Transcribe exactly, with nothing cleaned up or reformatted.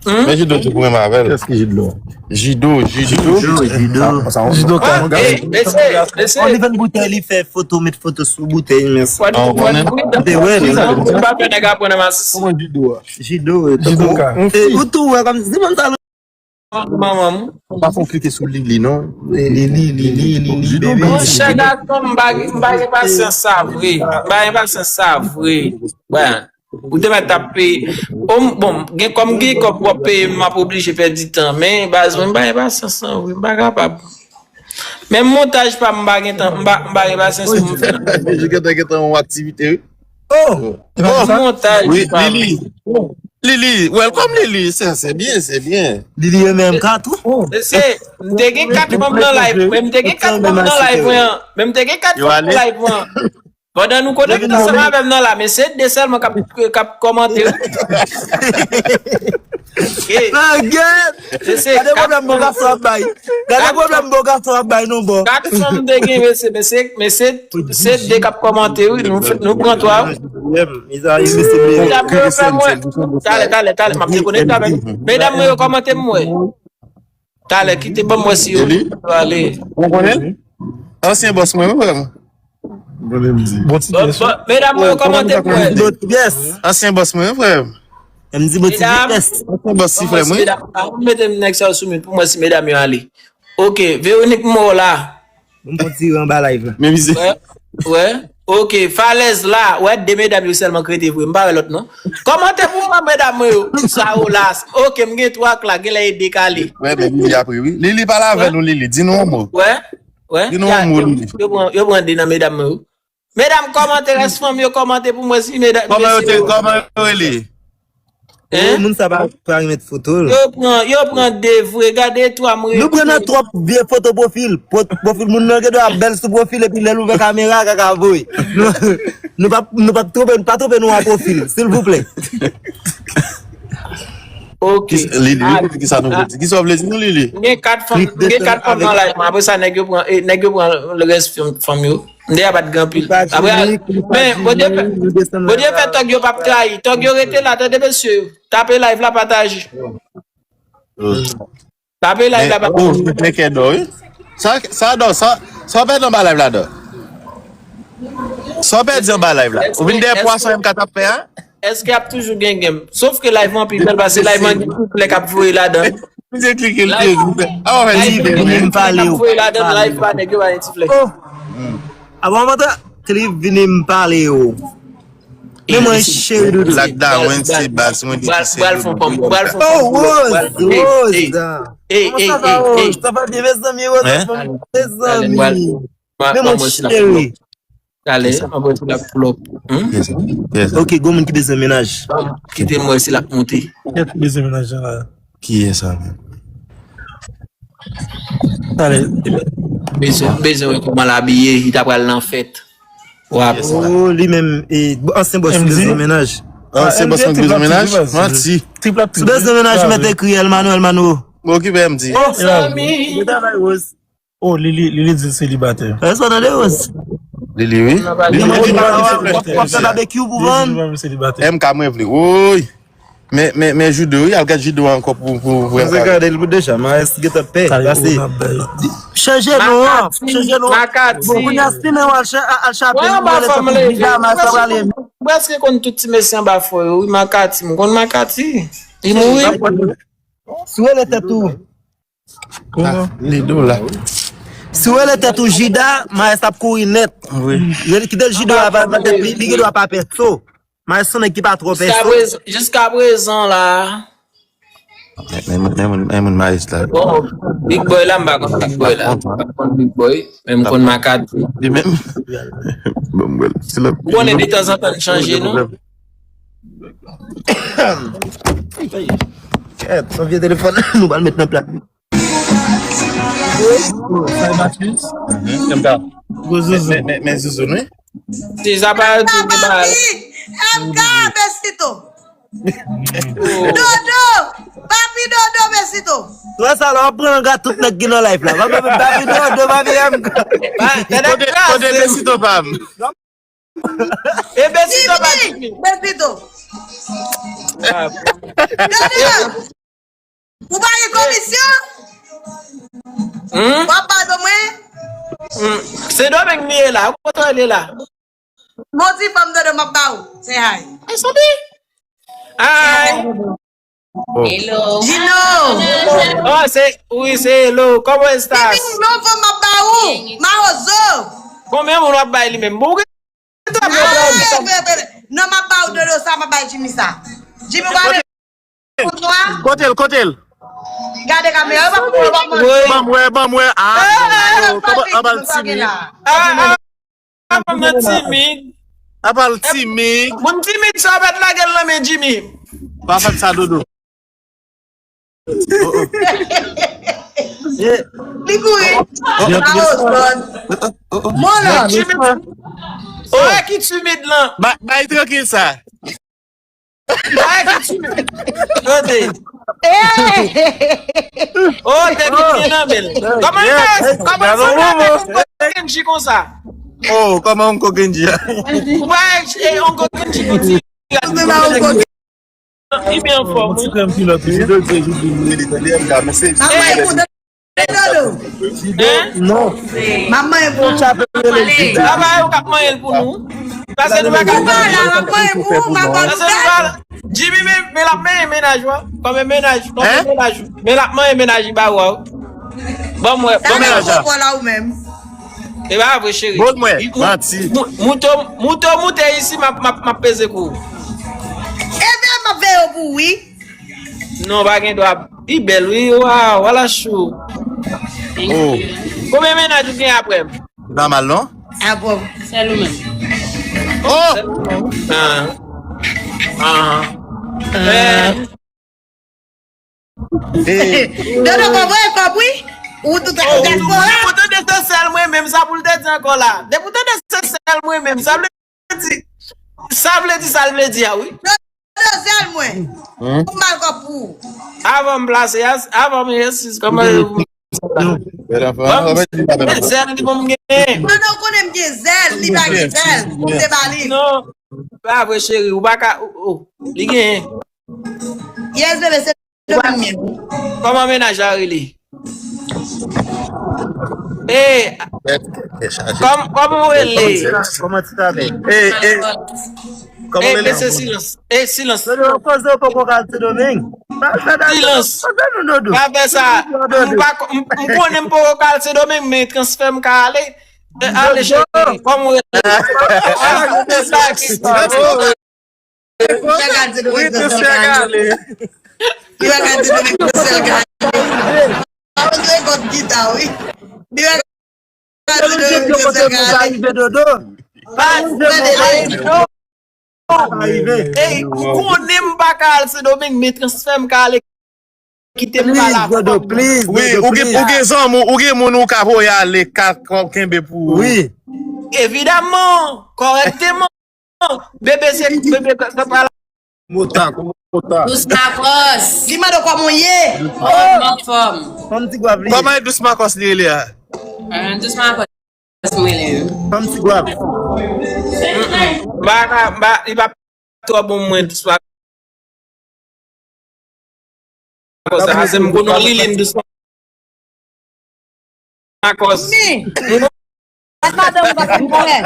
Men Jido tou pou menm avè l. Kiyès ki Jido? Jido, Jido. Jido, Jido. Sa, sa, Jido ka. Mesye, mesye. Li vann boutèy, li fè foto, met foto sou boutèy, mèsi. Wè, nou pa fè nèg aprann nan masis. Kòman Jido a? Jido, Jido ka. Ou tou wè kòm si moun sa manman m. Pa fè w klike sou Lili, non. Lili, Lili, Lili, bebe. Monchè gason, m pa gen, m pa gen pasyans sa vre. M pa gen pasyans sa vre. Bon, ou te mèt ap peye. Bon, gen kòm gen kòb w ap peye m, m ap oblije pèdi tan. Men, baz mwen, m pa gen pasyans lan vre. M pa kapab. Menm montaj pa m, m pa gen tan, m pa, m pa gen pasyans pou m fè. Gentan, gentan yon aktivite, wi. Oh! Montaj pa m. Lili, welcome Lili, se, se byen, se byen. Lili renmen M K tou. Mesye, m te gen kat fanm nan live, men m te gen kat fanm nan live mwen an. Men m te gen kat fanm nan live mwen an. Pandan nou konekte ansanm avè m nan la, men se de sèlman k ap, k ap kòmante. Gade pwoblèm bon gason ap bay. Gade pwoblèm bon gason ap bay non bò. Kat fanm te gen, men se, men se, men se, se de k ap kòmante, wi. Nou, nou pran twa. Medam mwen yo fè mwen. Talè, talè, talè, m ap dekonekte avè nou. Medam mwen yo kòmante m wè. Talè, kite ban m wè si yo ale. Ou konnen l? Ansyen bòs mwen, wi, frè m. Bon ti pyès, wi. Medam mwen yo kòmante m wè. Bon ti pyès. Ansyen bòs mwen, wi, frè m. M di bon ti pyès. Ansyen bòs ti frè m, wi. Mete nèg sa yo sou mute pou mwen si medam yo ale. Ok, Véronique Mola. Bon, bon ti anba live la. Men mizè. Wè, wè. Ok, falèz la. Wè, de medam yo sèlman k rete vre. M pa wè lòt non. Kòmante pou mwen, medam mwen yo. Sa yo la. Ok, m gen twa k la. Genlè e dekale. Wè, men Lili apre, wi. Lili, pale avè nou, Lili. Di nou yon mo. Wè, wè. Di nou yon mo, Lili. Yo pran, yo pran de nan medam mwen yo. Medam, kòmante, rès fanm yo kòmante pou mwen si medam. Kòman yo te, kòman yo rele? Hein? Moun sa pa, pa remèt foto l. Yo pran, yo pran de vre, gade twa mwen. Nou pran nan twòp vye foto pwofil. Pwofil moun nan gen dwa bèl sou pwofil epi lè l ouvè kamera, kaka voye. Nou, nou p ap, nou p ap twonpe, pa twonpe nou an pwofil, silvouplè. Ok. Lili, repete kisa nou vle di. Kisa w vle di nou, Lili? Gen kat fanm, gen kat fanm nan live mwen. Apre sa, nèg yo pran, eh, nèg yo pran le rès fanm yo. M deja pa t gen anpil. Apre, men, Bondye fè, Bondye fè tòg yo p ap trayi. Tòg yo rete la, tande mesye yo. Tape live la, pataje. Tape live la, pataje. Men kè dò, wi. Sa, sa dò, sa, sa w pèdi anba live la, dò? Sa w pèdi anba live la? Ou vin dèyè pwason M K t ap fè a? Èske ap toujou gen game? Sof ke live mwen pi bèl pase live mwen gen tout lè k ap voye ladan. Misye klike l pye. Live mwen gen tout lè k ap voye ladan, live pa nèg yo pa gen ti flè. Apa w antre Cliff vini m pale yo. Men mwen cheri doudou. Black Darwin se baz mwen depi se bal fon fanm, bal fon fanm. Oh, Rose, Rose. Kòman sa va, Rose? Sa va byen, mezanmi, Rose, mezanmi. Men mwen cheri. Talè, anpre si l ap pull up. Ok, gon moun ki bezwen mennaj. Kite m wè si l ap monte. Kiyès ki bezwen mennaj la? Kiyès sa menm? Talè. Bezwen, bezwen wè kòman l abiye, li ta pral nan fèt. W ap. Oh, li menm, e, ansyen bòs li bezwen mennaj. Ansyen bòs mwen bezwen mennaj? Manti. Si w bezwen mennaj, ou mèt ekri Elmano, Elmano. Mwen okipe M D. Oh, Samy. Bon travay, Rose. Oh, Lili, Lili di l selibatè. Èske w tande, Rose? Lili, wi. Lili di l selibatè. W ap fè babekyou pou vann? M K mwen vle. Woy. Men, men, men Judo, wi, al gad Judo ankò pou, pou, pou. Mwen gade l pou deja, Maes gentan pè, pase. Chanje non an, chanje non an. Bon, kounye a, si men w al cha-, al chape, ou rele tankou Dida, Maes pa prale. M prèske konn tout ti mesye anba fò yo, wi, Makati, m konn Makati. Li mouri. Si w rele tèt ou. Kòman? Ah, Lido la. Si w rele tèt ou Jida, Maes ap kouri nèt. Wi. Rele, kite l Jido a pale nan tèt li, li gen dwa pa pè so. Maes se yon nèg ki pa twò pè so. Jiska prezan, jiska prezan la. Men, men, men, men, men, men Maes la. Bon, Big Boy la, m pa konn Big Boy la. M pa konn Big Boy, men m konn Makati. Li menm. Bon, mwen, se la. Ou konnen detanzantan n chanje non. Kèt, se yon vye telefòn, nou pral met nan plat. Sa e Matris? Mhm. Men, men, men, men Zouzoun, wi. Si sa pa di ki ba. M K, besito. Dodo, papi Dodo, besito. Wè sa la, w ap pran langa tout nèg ki nan live la. Papi, papi Dodo, papi M K. Kote, kote besito pa m? E besito pa Jimmy. Besito. Dodo. Ou pa gen komisyon? Hmm? W ap ba do mwen? Hmm. Sendomeng li ye la. Ou kote li la? Bon, ti fanm tande m ap ba ou. Say hi. Ay, sanbi. Hi. Hello. Gino. Oh, se, wi, se hello. ¿Cómo estás? Gino, fanm m ap ba ou. Mawozo. Konbyen moun w ap bay li menm? Bon, ou gen tablo. Non, m ap ba ou dodo sa, m ap bay Jimmy sa. Jimmy, w ap Kote l, kote l? Gade kamera, yo pa pou yo pa manje. Ban m wè, ban m wè. Ah, kòman apa l timid? Ah, ah, ah, fanm nan timid. Apa l timid? Moun timid sa w mèt lage l nan men Jimmy. Pa fè sa, Dodo. Li kouri. Mon la. Sa ki timid lan? Bay trankil sa. Bay ki timid. Tande. Oh, tèt li gen nan men l. Kòman kòman sa Uncle Kenji konsa? Oh, kòman Uncle Kenji a? Ou bay Uncle Kenji konti. Li byen anfòm. Ti krèm kilòt. Dodo. Non. Manman e bon. Travay ou k ap manyen l pou nou. Paske nou pa ka. Paske nou pa la. Jimmy, men, men l ap manyen mennaj ou. Kòm mennaj, kòm mennaj ou. Men l ap manyen mennaj li ba ou. Ban mwen, ban mwen. Sa ou menm. E pa vre, cheri. Bon, mwen, manti. Mouto, mouto moute isi, m ap, m ap, m ap peze kou. E vre m ap veye pou wi. Non, pa gen dwa. Li bèl, wi. Waw, wala chou. Oh. Konbyen mennaj ou gen apre m? Pa mal, non? Ah bon. Sèl ou menm. Oh! Ah. Ah. Eh. Eh, Dodo, konprann, konpri? Ou tout a diaspora. Depi w tande se sèl mwen menm, sa pou l te di ankò la. Depi w tande se sèl mwen menm, sa vle di, sa vle di sa l vle di a, wi. Dodo, sèl mwen. Ou mal kòb pou ou. Avan m plase a, avan m ensis, kòman yo. Zèl li bon m genyen. Pandan w konnen m gen zèl, li pa gen zèl. Ou te ba li. Non, pa vre, cheri, ou pa ka, oh, oh, li genyen. Yes, bebe, se Domeng menm. Kòman mennaj la rele? Eh, kòm, kòman ou rele? Kòman ti travay? Eh, eh. Kòman Eh, rele? Mesye, silans. Eh, silans. Dodo, koze ou poko al Sendomeng. Silans. Pa fè sa. M pa ko-, m, m konnen m poko ka al Sendomeng, men transfè m ka ale. Eh, ale, cheri. Kòman ou rele? Wi, transfè ka ale. Li pa ka di nou menm transfè ka ale. Pa bezwen kòd gita, wi. Li pa ka di nou menm transfè ka ale. Dodo. Pa, Arive. Ey, ou konnen m pa ka al Sendomeng, men transfè m ka ale. Kite m pa la. Please, Dodo, please. Wi, ou gen, ou gen zanmi, ou gen moun ou ka voye ale, ka kenbe pou ou. Wi. Evidaman, kòrèkteman. Bebe, se bebe, sa pa la. Mota, kòman mota? Dous Makòs. Li mande w kòman w ye. Anfòm, anfòm. Fanm ti gwav li. Kòman e Dous Makòs li rele a? Ah, Dous Makòs mwen li. Fanm ti gwav. Ba, ba, li pa twò bon mwen, Dous Makòs. Sa se m konnen li, li m Dous Makòs. Mi. Ak madanm ou pa fè m kòlè.